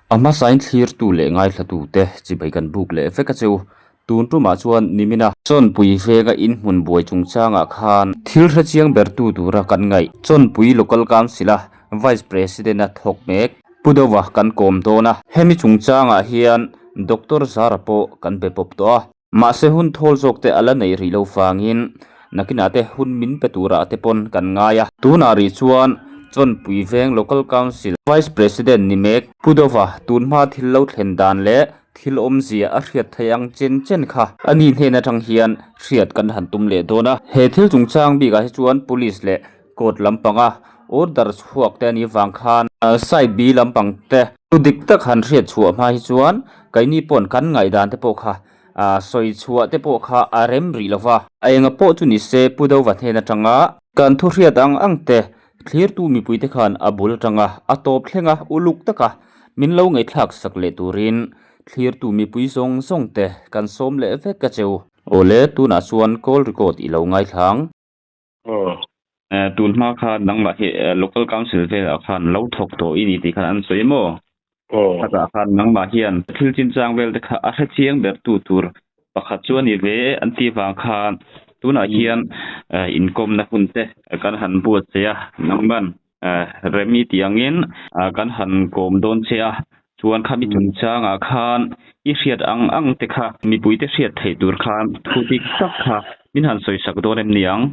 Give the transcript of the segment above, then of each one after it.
A hmasain thlirtu leh ngaithlatute chibai kan buk leh vek a cheu. Tun tumah chuan nimina Chawnpui venga inhmun buai chungchangah khan thil hrechiang bertu tura kan ngaih Chawnpui Local Council-a Vice President-a thawk mek Pu Dova kan kawm dawn a. Hemi chungchangah hian Doctor Zara pawh kan be pawp tawh a. Mahse hun thawl zawk te a la neih rih lo vangin nakinah te hun min pe turah te pawn kan ngai a. Tunah rih chuan Chawnpui Veng Local Council Vice President ni mek Pu Dova tunhma thil lo thlen dan leh thil awmzia a hriat theih ang chen chen kha a ni hnen atang hian hriat kan han tum leh dawn a. He thil chungchang bikah hi chuan Police leh Court lampanga order chhuak te a nih vang khan Side B lampang te thu dik tak han hriat chhuah hma hi chuan keini pawn kan ngaihdan te pawh kha sawi chhuah te pawh kha a rem rih lo va. A enga pawh chu ni se Pu Dova hnen atanga kan thu hriat ang ang te thlirtu mipui te khan a bul atanga a tawp thlenga uluk taka min lo ngaihthlak sak leh turin thlirtu mipui zawng zawng te kan sawm leh vek a cheu. Awle, tunah chuan call record i lo ngaithlang. Tun hma khan nangmah hi Local Council velah khan lo thawk tawh i ni tih khan an sawi maw? Khatah khan nangmah hian thil chinchang vel te kha a hrechiang ber tu tur pakhat chu a ni ve an tih vang khan tunah hian inkawmna hun te kan han buatsaih a, nangman Remi tih angin kan han kawm dawn che a, chuan khami chungchangah khan i hriat ang ang te kha mipuite hriat theih tur khan thu dik tak kha min han sawi sak dawn em niang?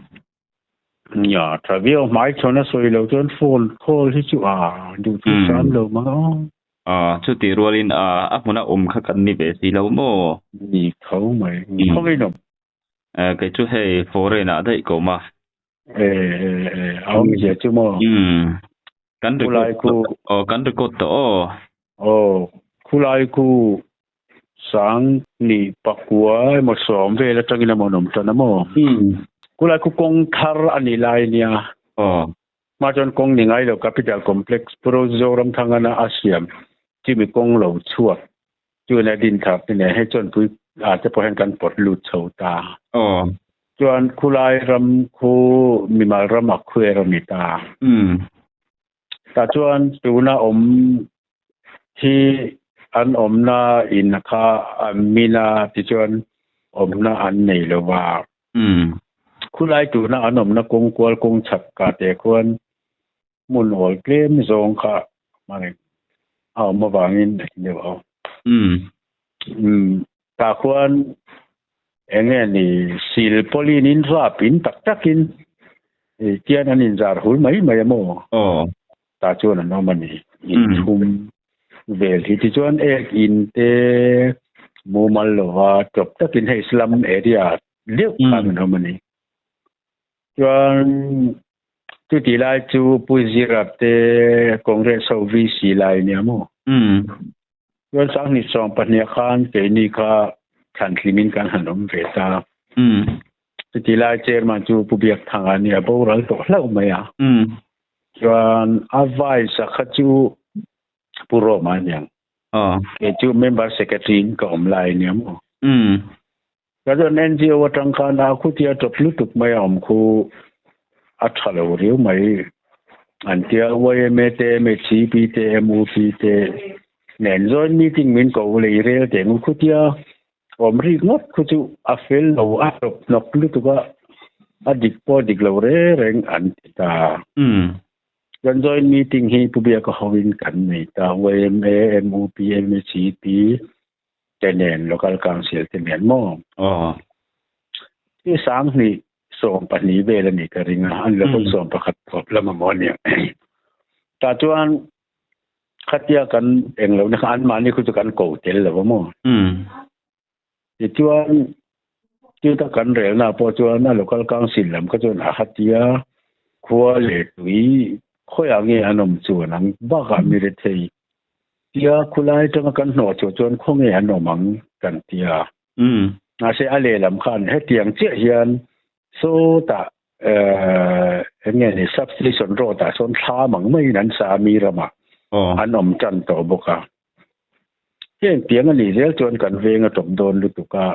Nia, tha viau hmai chhawn a sawi loh chuan phone call hi chu a duh chu sam lo mang aw. A, chutih rualin a hmuna awm kha kan ni ve si lo maw? Ni tho mai, khawngaih in awm. Kei chu hei foreign ah daih ka awm a. E e e a awmzia chu maw? Umm kan record aw kan record tawh aw. Aw khulai khu sang ni pakua emaw sawm vel atangin emaw an awm tan a maw? Umm. Khulai khu kawng thar a ni lai nia. Aw. Hma chuan kawng ni ngai lo Capital Complex Pu Zoramthangana a siam chumi kawng lo chhuak Chuan a din thak te nen hei chuan pui ah te pawh hian kan pawt lut chho ta. Aw. Chuan khulai ram khu mimal ram a khuer a ni ta. Umm. Tah chuan tuna awm hi an awmna in kha an min a tichuan awmna an nei lo va. Umm. Khulai tuna an awmna kawng kual kawng chhak kah te khuan hmun awl tlem zawng kha a awm avangin a ti deuh a. Umm. Tah khuan eng nge ni sil pawlin in rap in tak takin tian an inzar hul mai mai a maw? Aw. Tah chuan an awm a ni. Inthum vel hi tichuan ek in te mumal lova tawp takin hei slum area deuh khan an awm a ni. Chuan chuti lai chu Pu Zira te Congress ho VC lai nia maw? Umm. Chuan Sanghnih sawm pahnih khan keini kha thlanthlimin kan han awm ve ta. Umm. Chuti lai chairman chu Pu Biakthanga nia boral tawh hlauh mai a. Umm. Chuan a vice a kha chu Pu Roma aniang. Aw. Kei chu member secretary in ka awm lai ania maw? Umm. Ka chuan NGO atang khan a khutia tawp lutuk mai a awm khu a tha lo riau mai an tia YMA te MHCP te MUP te nen joint meeting min ko lei rel teng u khutia awm rik ngawt khu chu a fel lo a tawp hnawk lutuk a a dik pawh dik lo re reng an ti ta. Umm. Kan joint meeting hi Pu Biaka hovin kan nei ta YMA MUP MHCP te nen local council te nen maw aw hi sang hnih sawm pahnih vel a ni ka ring a an lo pawn sawm pakhat tawp lama maw ania ta chuan khatia kan englo na kha an mahni khu chu kan ko tel lo maw tichuan chuta kan relna pawh chuan a local council lam kha chuan a hatia khua leh tui khawiah nge an awm chuan ang bakah mi rethei Tia khulai atanga kan hnawh chhuah chuan khawnge an awm ang kan ti a. Mahse a lehlam khan hetiang chiah hian sawtah eng nge ni substation road ah sawn thlam ang maiin an sa a mi ramah an awm tan tawh bawk a. Heng tiang a nih zel chuan kan veng a tawp dawn lutuk a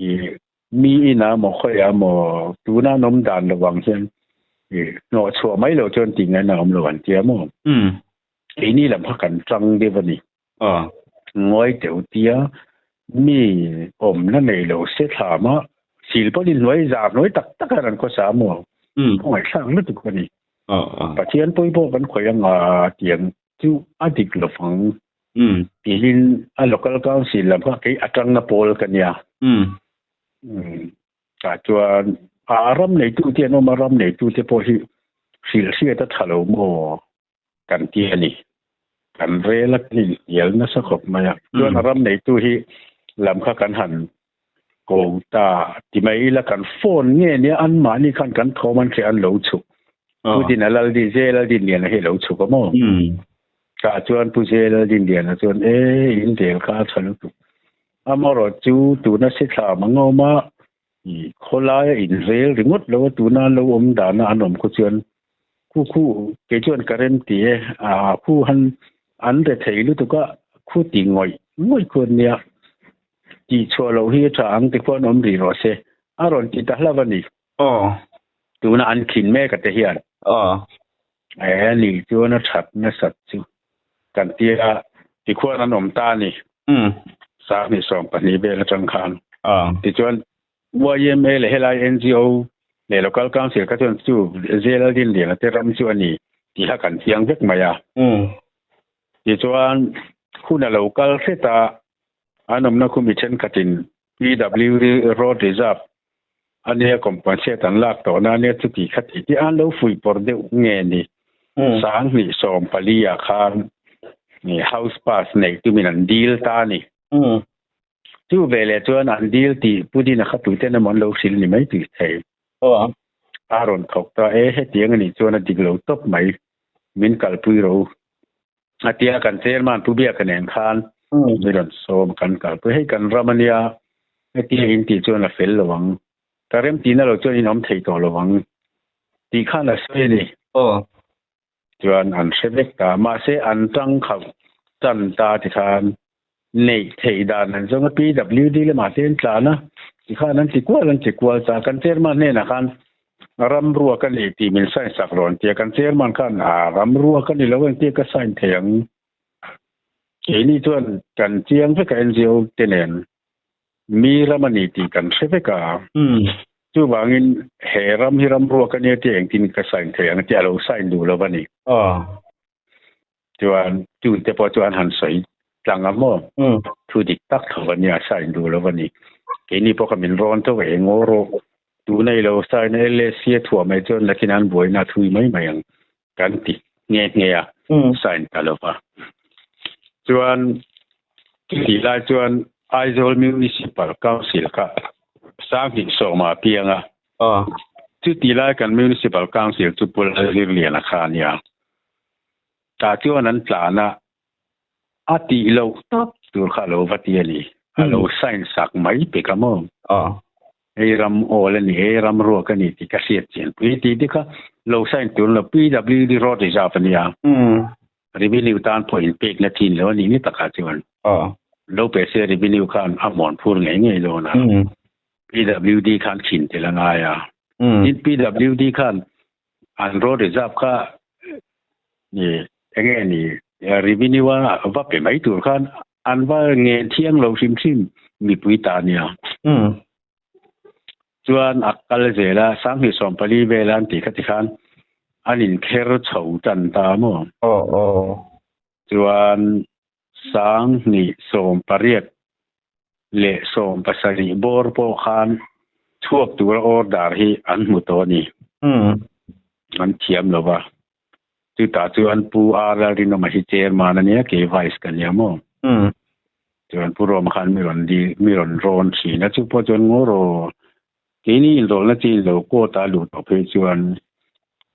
i mi ina maw khawiah maw tuna an awm dan lo ang hian i hnawh chhuah mai loh chuan tih ngaihna a awm lo an tia maw. Keini lam kha kan tang deuh a ni. Ngawi teuh tia mi awmna nei lo se thlama sil pawhin hnuai zar hnuai tak tak hian an khawsa a maw? Khawngaihthlak lutuk a ni. Pathian pawi pawh kan khawih anga tiang chu a dik lo fang. Tiin a local council lam kha kei atangna pawl ka nia. Tah chuan a ram neitute an awm a, ram neitute pawh hi hrilh hriat a tha lo maw kan ti a ni. Kan rel a kan inhnial nasa khawp mai a. Chuan a ram neitu hi lam kha kan han ko ta ti mai ila kan phone nge nia anmahni khan kan thawm an hria an lo chhuk. Pu Dina Laldi, J Laldinliana hi a lo chhuk a maw? Tah chuan Pu J Laldinliana chuan e in rel kha a tha lutuk. Amaherawh chu tuna si thla mang a awm a, khawlaia inrel ringawt lo a tuna an lo awm dana an awm khu chuan khu khu kei chuan ka rem ti e, a khu han an re thei lutuk a, khu ti ngawih ngawih khu an nia, tih chhuah loh hi a tha ang ti khuan awm rih rawh se, a rawn ti ta hlauh a ni. Aw. Tuna an khin mek a te hian. Aw. E ni chuan a that nasat chu kan tia tikhuan an awm ta a ni. Sanghnih 12 vel atang khan. Aw. Tichuan YMA leh helai NGO leh Local Council kha chuan chu Zelalrin Liana te ram chu a ni tih kha kan chiang vek mai a. Tichuan hun a lo kal hret a, an awmna khu mi thenkhatin PWD Road Reserve a nia compensate an lak tawh na ania chuti kha tih hi an lo fuih pawr deuh nge ni 2014 ah khan house pass nei tumin an dil ta a ni chu veleh chuan an dil tih Pudina kha tuten emaw an lo hrilh ni mai tih thei a rawn thawk ta e hetiang a nih chuan a dik lo tawp mai min kalpui ro a tia kan chairman Pu Biaka nen khan mi rawn sawm kan kalpui hei kan ram ania hetia in tih chuan a fel lo ang ka rem tihna lo chuan in awm thei tawh lo ang tih khan a sawi a ni chuan an hre vek ta mahse an tang khauh tan ta ti khan neih theih dan an zawng a PWD lamah te an tlan a tikhan an ti kual an ti kual ta kan chairman hnenah khan ram ruak a ni tih min sign sak rawn tia kan chairman khan a ram ruak a ni lo ang tia ka sign thei ang keini chuan kan chiang vek a NGO te nen mi ram a ni tih kan hre vek a chuvangin he ram hi ram ruak a nia tia engtin ka sign thei ang tia a lo sign duh lo a ni. Chuan tute pawh chu an han sawi tlang a maw? Thu dik tak tho a nia, sign duh lo a ni. Keini pawh kha min rawn tho eng aw rawh. Tuna i lo sign a LSC a thuah mai chuan nakin an buaina a thui mai mai ang kan ti nghe nghe a, sign ta lo va. Chuan chutih lai chuan Aizawl Municipal Council kha 2010 ah a piang a. Chutih lai kan Municipal Council chu Pu Lalzirliana kha a nia. Tah chuan an tlan a, a tih loh tawp tur kha a lo va ti a ni. A lo sign sak mai pek a maw? Hei ram awl a ni, hei ram ruak a ni tih ka hriat chian pui tih te kha lo sign tur lo PWD road reserve a nia. Revenue tan pawh inpekna thin lo a nih ni takah chuan. Lo pe se revenue khan a hmuan phur ngei ngei dawn a. PWD khan khin tel a ngai a. Tin PWD khan an road reserve kha ni enge ni revenue a va pe mai tur khan an va nge thiang lo hrim hrim mipui ta nia chuan a kal zela 2014 vela an tih kha ti khan an inkher chho tan ta maw chuan 2018 leh 17 bawr pawh khan chhuak tura order hi an hmu tawh a ni. An thiam lo va. Chutah chuan Pu R Lalrinawma hi chairman a nia, kei vice ka nia maw. Chuan Pu Roma khan mi rawn di, mi rawn rawn thin a, chu pawh chuan ngaw rawh keini inrawlhna chi in lo court a luh tawh phei chuan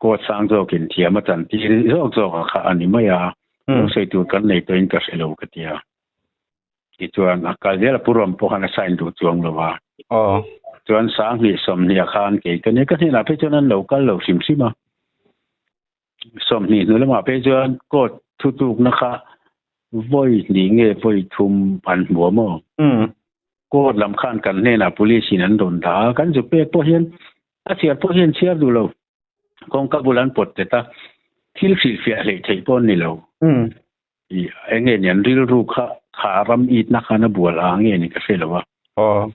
court sang zawkin thiam a chantir zawk zawk a kha a ni mai a, lo sawi tur kan nei tawhin ka hre lo ka ti a. Tichuan a kal zel a Pu Rom pawh khan a sign duh chuang lo a. Chuan 2020 ah khan kei ka nia ka hnenah phei chuan an lo kal lo hrim hrim a. 20 hnu lamah phei chuan court thutukna kha vawi hnih nge vawi thum an hmu a maw? Court lam khan kan hnenah police in an rawn dah a, kan zu pek pawh hian a chhiar pawh hian chhiar duh lo. Kawngka bul an pawt tet a, thil hrilhfiah hleih theih pawh an ni lo. I enge ni an rilru kha kha ram itna khan a bual a nge ni ka hre lo a. Aw.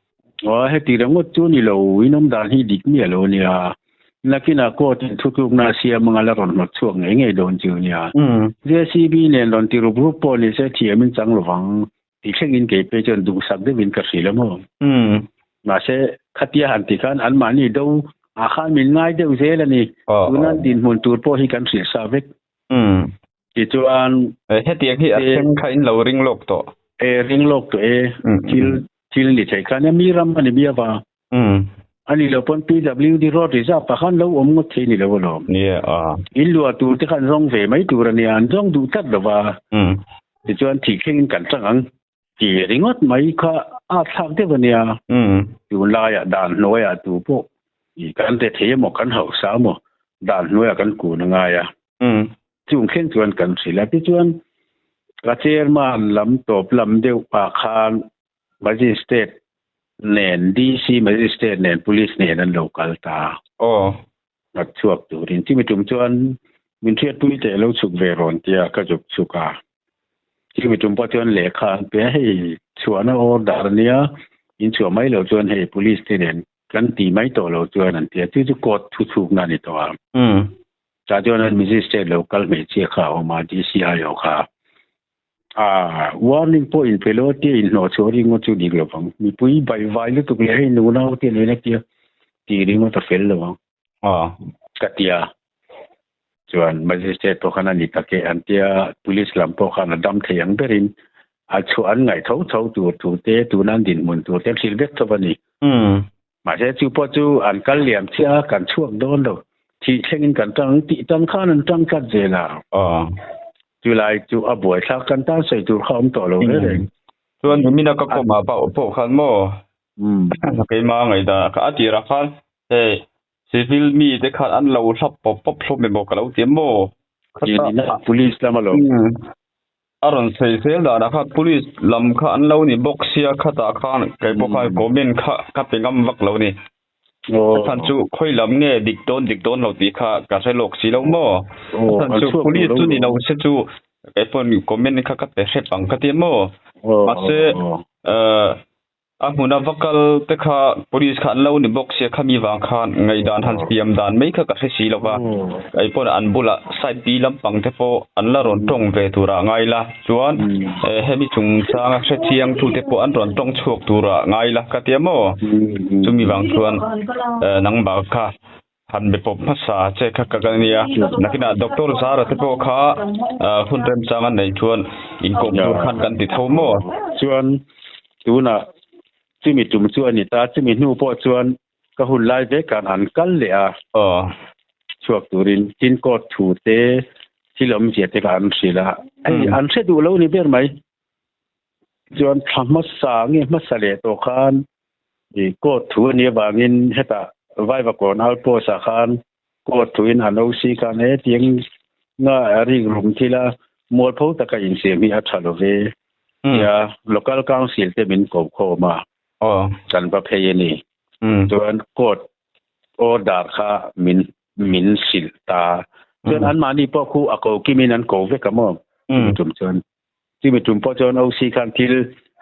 Aw heti ringawt chu ni lo, in awm dan hi dik miah lo nia. Nakinah court in thutlukna a siam anga la rawn hnawt chhuak ngei ngei dawn chu nia. JCB nen rawn ti rup rup pawh ni se thiam in chang lovang ti thlengin kei phei chuan duhsak deuhin ka hrilh a maw. Mahse khatia han ti khan anmahni do ah khan min ngai deuh zel a ni. Tuna dinhmun tur pawh hi kan hrilh sa vek. Tichuan. Hetiang hi a thleng kha in lo ring lawk tawh. E ring lawk tawh e. Thil thil ni thei khan a mi ram a ni miau a. A ni lo pawn PWD road reserve ah khan lo awm ngawt thei ni lo alawm. Nia a. In luah tur te khan zawng ve mai tur a nia, an zawng duh tlat lo va. Tichuan thih thlengin kan chang ang tih ringawt mai kha a thlak deuh a nia. Tunlaiah dan hnuaiah tu pawh kan re thei emaw kan hausa emaw dan hnuaiah kan kun a ngai a. Chung thleng chuan kan hrilh a. Tichuan ka chairman lam tawp lam deuh ah khan magistrate nen DC magistrate nen police nen an lo kal ta a. Aw. Nghat chhuak turin chumi tum chuan min hriatpui teh lo chhuk ve rawn tia ka zuk chhuk a. Chumi tum pawh chuan lehkha an pe a, hei chhuahna order ania in chhuah mai loh chuan hei police te nen kan ti mai tawh lo chuan an ti a, chu chu court thu chhukna a ni tawh a. Tah chuan an magistrate lo kal hmeichhia kha a awm a, DCI aw kha. A warning pawh in pe lo a tia inhnawh chhuah ringawt chu dik lovang. Mipui baihvai lutuk leh hei nunau te nen a tia tih ringawt a fel lovang. Ka tia. Chuan magistrate pawh khan a ni tak e an tia police lam pawh khan a dam thei ang berin a chhuah an ngaih tho tho tur thu te tuna an dinhmun tur te an hrilh vek tho a ni. Mahse chu pawh chu an kal liam chiah a kan chhuak dawn lo thih thlengin kan tang tih tang khan an tang tlat zel a. Chulai chu a buaithlak kan tan sawi tur kha awm tawh lo reng reng. Chuan nimina ka kawmah pawh khan maw keimah ngaihdan a tirah khan hei Civil mi te khan an lo hlap pawp pawp hlawm emaw ka lo ti maw? Police lam a lo. A rawn sawi zel danah khan police lam kha an lo ni bawk sia khatah khan kei pawh khan comment kha ka pe ngam vak lo ni. A chhan chu khawi lam nge dik dawn dik dawn lo tih kha ka hre lawk si lo maw? A chhan chu police chu ni lo se chu kei pawh comment kha ka pe hrep ang ka ti maw? Mahse ahh. A hmuna va kal te kha police kha an lo ni bawk sia khami vang khan ngaihdan han siam dan mai kha ka hre si lo va, kei pawn an bulah side B lampang te pawh an la rawn tawng ve turah ngai la chuan hemi chungchanga hre chiang tu te pawh an rawn tawng chhuak turah ngai la ka tia maw chumi vang chuan nangmah kha han be pawp hmasa che kha ka kal ania nakinah doctor Zara te pawh kha hun remchang an neih chuan inkawm tur khan kan ti tho maw. Chuan tunah chumi tum chu a ni ta, chumi hnu pawh chuan ka hun lai vek khan an kal leh a. Aw. Chhuak turin tin court thu te thil awmzia te kha an hrilh a, hei an hre duh lo ni ber mai. Chuan thla hmasa nge hmasa leh tawh khan i court thu a nih avangin hetah Vaivakawn outpost ah khan court thu in an OC khan he tiang nga rik rum thil a mualpho taka insiam hi a tha lo ve tia local council te min ko khawm a kan va phei a ni. Chuan court order kha min min hrilh ta. Chuan anmahni pawh khu a ko kimin an ko vek a maw? Chumi tum chuan. Chumi tum pawh chuan OC khan thil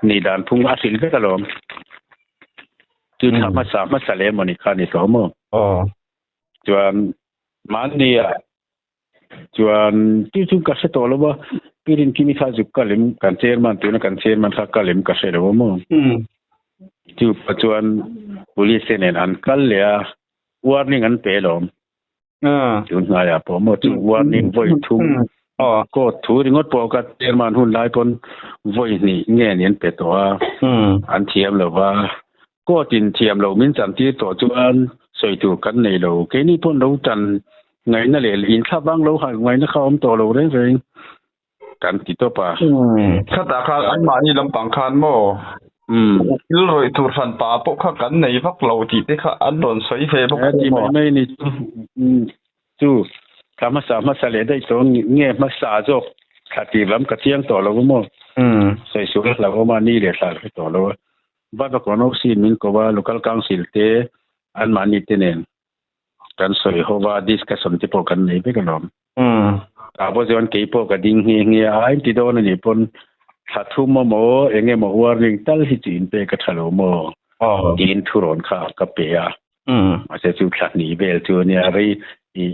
nih dan phung a hrilh vek alawm. Chu thla hmasa hmasa leh emaw ni kha ni tawh maw? Aw. Chuan mahni ah chuan chu chu ka hre tawh lo a, Pi Rinkimi kha zuk ka lem kan chairman tuna kan chairman kha ka lem ka hre lo a maw? Chu pawh chuan police te nen an kal leh a, warning an pe alawm. Tun hnaiah pawh maw chu warning vawi thum court thu ringawt pawh ka chairman hun lai pawn vawi hnih nge ni an pe tawh a an thiam lo va court in thiam lo min chan tir tawh chuan sawi tur kan nei lo keini pawn lo chan ngaihna leh in thla vang lo ha ngaihna kha awm tawh lo reng reng kan ti tawp a. Khatah khan anmahni lampang khan maw thil rawih tur hran pa pawh kha kan nei vak lo tih te kha an rawn sawi ve bawk a ti mai mai ni chu chu thla hmasa hmasa leh daih tawh nge hmasa zawk thla tir lam ka chiang tawh lo maw sawi sual a hlauhawm a ni leh thla hre tawh lo a Vavakawn OC min ko a local council te anmahni te nen kan sawi ho va discussion te pawh kan nei vek alawm. Tah pawh chuan kei pawh ka ding nghe nghe a, a inti dawn a nih pawn thla thum emaw eng emaw warning tal hi chu inpek a tha lo maw tiin thurawn kha ka pe a. Mahse chu thla hnih vel chu a nia, rei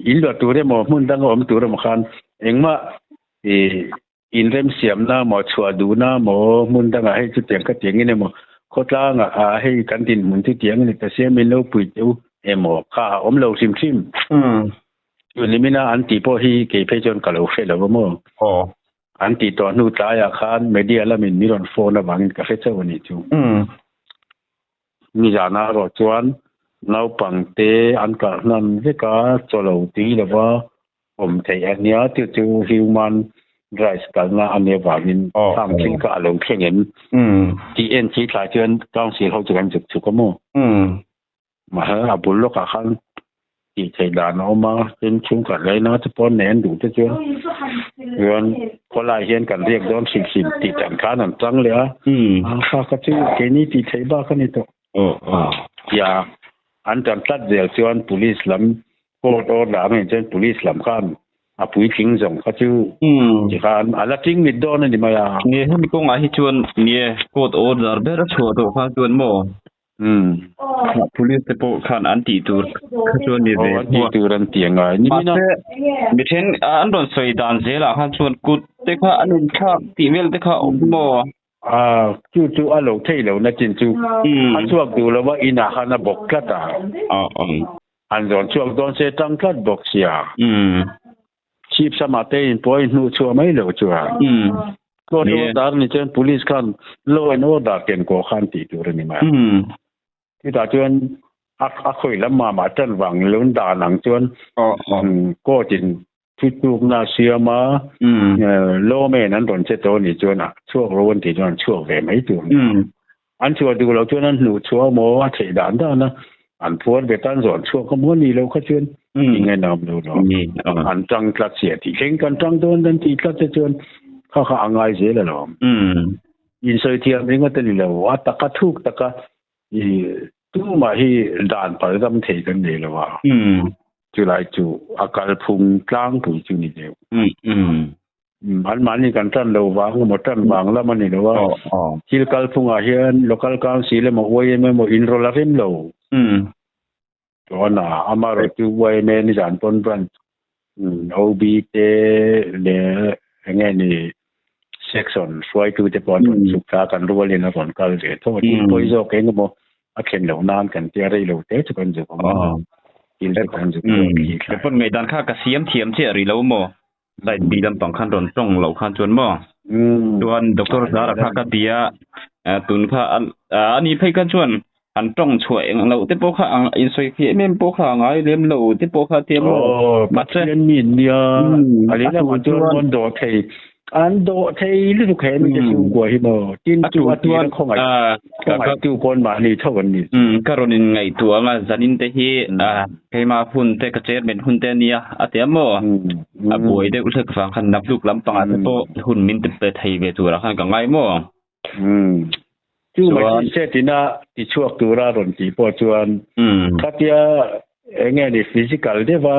in luah tur emaw hmun danga awm tur emaw khan engmah i inremsiamna maw chhuah duhna maw hmun dangah hei chutiang ka tiangin emaw khawtlangah ah hei kan dinhmun chu tiang a ni ta sia min lo pui teh u emaw kha a awm lo hrim hrim. Chu nimina an tih pawh hi kei phei chuan ka lo hre lo a maw. An tih tawh hnu tlaiah khan media lamin min rawn phone avangin ka hre chauh a nih chu. Nizana erawh chuan naupangte an kalh hnan vek a, chaw lo tui lova awm theih a nia chu chu human rights kalna a nih avangin khang thil kha a lo thleng em tih en chi thlai chuan council ho chu kan zuk chhuk a maw? Mahse a bul lawkah khan tih theih dan a awm a, tin chhungkhat laina te pawh an nei an duh te chuan chuan khawlai hian kan riak dawn hrim hrim tih dan khan an tang leh a, kha kha chu keini tih theih bak a ni tawh. Tia an tan tlat zel chuan police lam court order ang in chuan police lam khan a puitling zawng kha chu tikhan a la ting mit dawn a ni mai a. Nge hemi kawngah hi chuan nge court order ber a chhuah tawh kha chuan maw? Police te pawh khan an tih tur kha chuan mi ve an tih tur an ti angai ni mina mi then an rawn sawi dan zelah khan chuan kut te kha an inthlak tih vel te kha awm maw a chu chu a lo thei lo na chin chu a chhuak duh lo a inah khan a bawk tlat a an zawn chhuak dawn se tang tlat bawk sia Chhip samah te in pawh a inhnuh chhuah mai loh chuan court order ni chuan police khan law and order ken kawh khan tih tur a ni mai. Chutah chuan a khawi lam mah mah tan vang lo dan ang chuan court in thutlukna a siam a, lawmen an rawn che tawh a nih chuan a chhuak ro an tih chuan an chhuak ve mai tur. An chhuah duh loh chuan an hnuh chhuah maw a theih dan dan a, an phuar ve tan zawn chhuak a maw ni lo kha chuan eng nge nam lo lo. An tang tlat sia tih thleng kan tang dawn kan tih tlat te chuan kha kha a ngai zel alawm. Insawi thiam ringawt a ni lo, a taka thuk taka i tumah hi dan pal dam thei kan nei lo a. Chulai chu a kalphung tlangpui chu ni deuh. Anmahni kan tan lo vang emaw tan vang lam a ni lo a, thil kalphungah hian local council emaw YMA emaw inrawlh a rem lo. Chuan amaherawh chu YMA nizan pawn branch OB te leh eng nge ni section hruaitu te pawh an rawn chhuk thla a, kan rualin a rawn kal ve tho a, thil pawi zawk eng emaw a thlen loh nan kan tia rei lo te chu kan zuk awm a, thil chu kan zuk zawk khi thlai. Pawn ngaihdan kha ka siam thiam chiah rih lo maw? Side B lampang khan rawn tawng loh khan chuan maw? Chuan Doctor Zara kha ka ti a, tun kha a ni phei kha chuan han tawng chhuah eng loh te pawh kha ang insawi fiah em em pawh kha a ngai lem lo te pawh kha tia maw? Aw, Pathian mi an nia, a lehlamah chuan an dawh thei, an dawh thei lutuk he mite chhungkua hi maw? Tin chu a tira khawngaih khawngaihtu pawn mahni tho an ni. Ka rawn inngaihtuah anga zanin te hi Keimah hun te ka chairman hun te a nia a ti a maw? A buai deuh hlek vang khan naktuk lampangah te pawh hun min ti pe thei ve turah khan ka ngai maw? Chu mai set ina ti chhuak tura rawn tih pawh chuan khatia eng nge ni physical deuha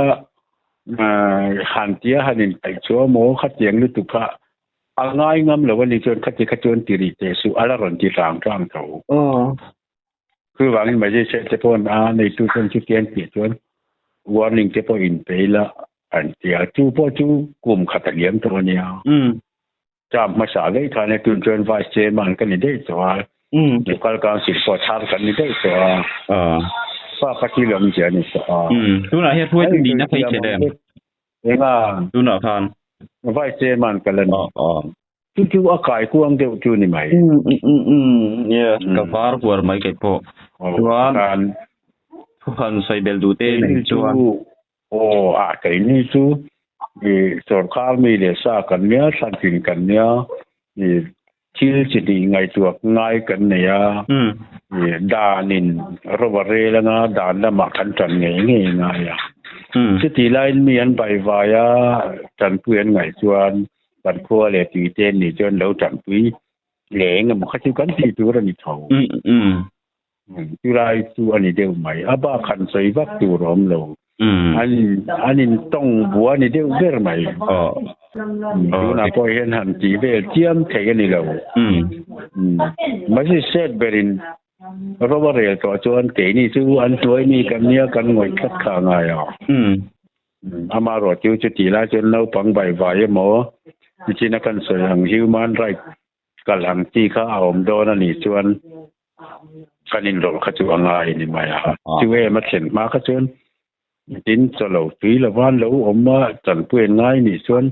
han tia han inkaih chu a maw khatiang lutuk kha a ngai ngam lo a nih chuan khati kha chuan ti rih teh suh a la rawn ti tlang tlang tho. Chuvangin magistrate te paw'n a neitu chuan chutiang tih chuan warning te pawh in pe ila an ti a, chu pawh chu kum khat a liam tawh a nia. Term hmasa daih khan e tun chuan vice chairman ka ni daih tawh a, local council pawh thar kan ni daih tawh a, pa kha thil awmzia a ni tawh a. Tunah hian hruaitu nihna phei che lem? Enga? Tunah khan? Vice chairman ka la ni. Chu chu a kai kuang deuh chu ni mai. Yes, ka var huar mai kei pawh. Chuan thu han sawi bel duh te nei chuan. Aw, a keini chu i sorkar mi leh sa kan nia, thlantin kan nia, i thil chi hnih ngaihtuah ngai kan nei a, i danin rova rel anga dan lamah kan tan ngei ngei ngai a. Chutih laiin mi an baihvai a, tanpui an ngaih chuan Kan khua leh tui te nih chuan lo tanpui leh eng emaw kha chu kan tih tur a ni tho. Chulai chu a ni deuh mai. A bak han sawi vak tur a awm lo. An an intawng bua a ni deuh ber mai. Tunah pawh hian han tih vel chiam thei a ni lo. Magistrate berin ro a rel tawh chuan keini chu an hnuai mi kan nia kan ngawih tlat kha a ngai a. Amaherawh chu chutih lai chuan naupang vaivai emaw nichina kan sawi ang human right kal ang chi kha a awm dawn a nih chuan kan inrawlh kha chu a ngai ni mai a. Chu em a thlen hma kha chuan tin chawlo tui lova an lo awm a, tanpui an ngai nih chuan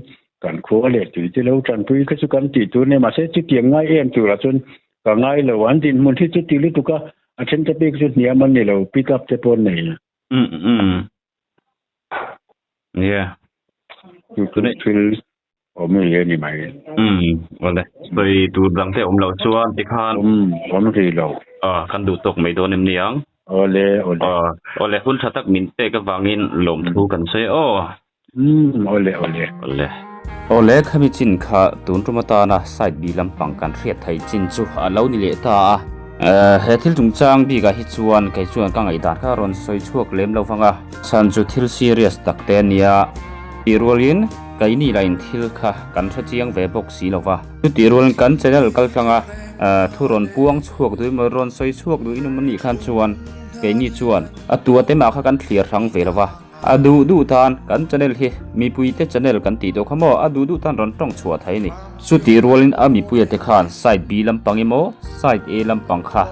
kan khua leh tui te lo tanpui kha chu kan tih tur nia mahse chutiang ngai em turah chuan ka ngai lo an dinhmun hi chuti lutuk a, a then te pek chu hniam an ni lo pick up te pawh an nei. Yeah. Chu chu thil awm rih a ni mai. Umm awle sawi tur dang te awm loh chuan tikhan Umm awm rih lo. Ah kan duh tawk mai dawn em ni ang? Awle awle. Ah awle hun tha tak min pek avangin lawmthu kan sawi aw. Umm awle awle. Awle. Awle khami chin kha tun tum atana side B lampang kan hriat thei chin chu a lo ni leh ta a. He thil chungchang bikah hi chuan kei chuan ka ngaihdan kha rawn sawi chhuak lem lo vang a. Chhan chu thil serious tak te a nia tih rualin keini lah in thil kha kan hre chiang ve bawk si lo va. Chutih rualin kan channel kal tlanga thu rawn puang chhuak duh emaw rawn sawi chhuak duh in awm a nih khan chuan keini chuan a tua te mah kha kan thlir hrang ve lo va. A duh duh tan kan channel hi mipuite channel kan tih tawh kha maw a duh duh tan rawn tawng chhuah thei a ni. Chutih rualin a mipuia te khan side B lampang emaw side A lampang kha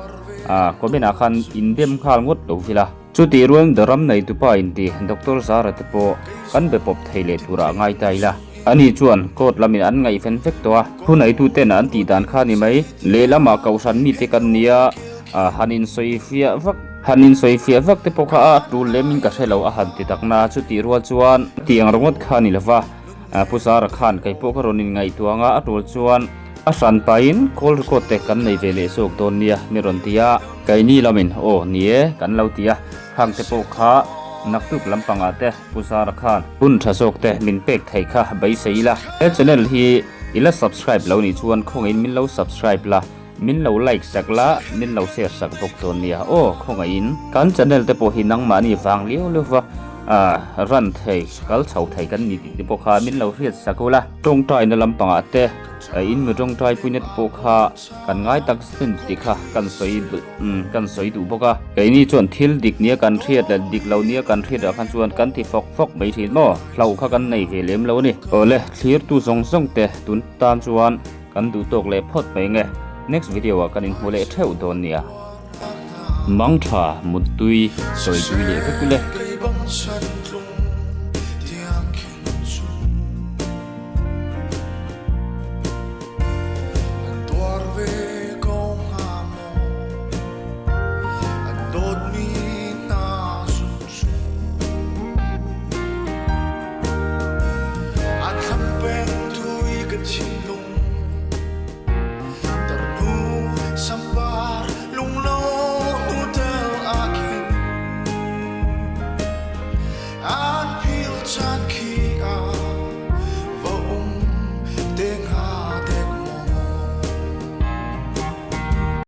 comment ah khan indem nghal ngawt lo vila. Chutih rualin Daram neitupa inti Doctor Zara te pawh kan be pawp thei leh turah a ngai ta ila. Ani chuan court lamin an ngaihven vek tawh a, thu neituten an tih dan kha ni mai. Lehlamah kohhran mite kan nia, han insawi fiah vak han insawi fiah vak te pawh kha a tul lemin ka hre lo a han ti tak na. Chutih rual chuan tiang ringawt kha a ni lova, Pu Zara khan kei pawh ka rawn inngaihtuah anga a tul chuan a hran pahin call record te kan nei ve leh zawk dawn nia mi rawn ti a. Keini lamin aw ni e kan lo ti a, khang te pawh kha naktuk lampangah te Pu Zara khan hun tha zawk te min pek theih kha beisei ila. He channel hi i la subscribe lo nih chuan khawngaihin min lo subscribe la, min lo like sak la, min lo share sak bawk dawn nia aw khawngaihin. Kan channel te pawh hi nangmahni vang liau liau va run thei, kal chho thei kan ni tih te pawh kha min lo hriat sak ula. Tawngtaina lampangah te in mi tawngtaipuina te pawh kha Kan ngai tak zet tih kha kan sawi kan sawi duh bawk a. Keini chuan thil dik nia kan hriat leh dik lo nia kan hriat ah khan chuan kan ti fawk fawk mai thin maw? Hlauh kha kan nei ve lem lo a ni. Awle, thlirtu zawng zawng te tun tan chuan kan duh tawk leh phawt mai nge. Next video ah kan inhmu leh theuh dawn nia. Mangtha, Muttui, Sawitui leh vek ule.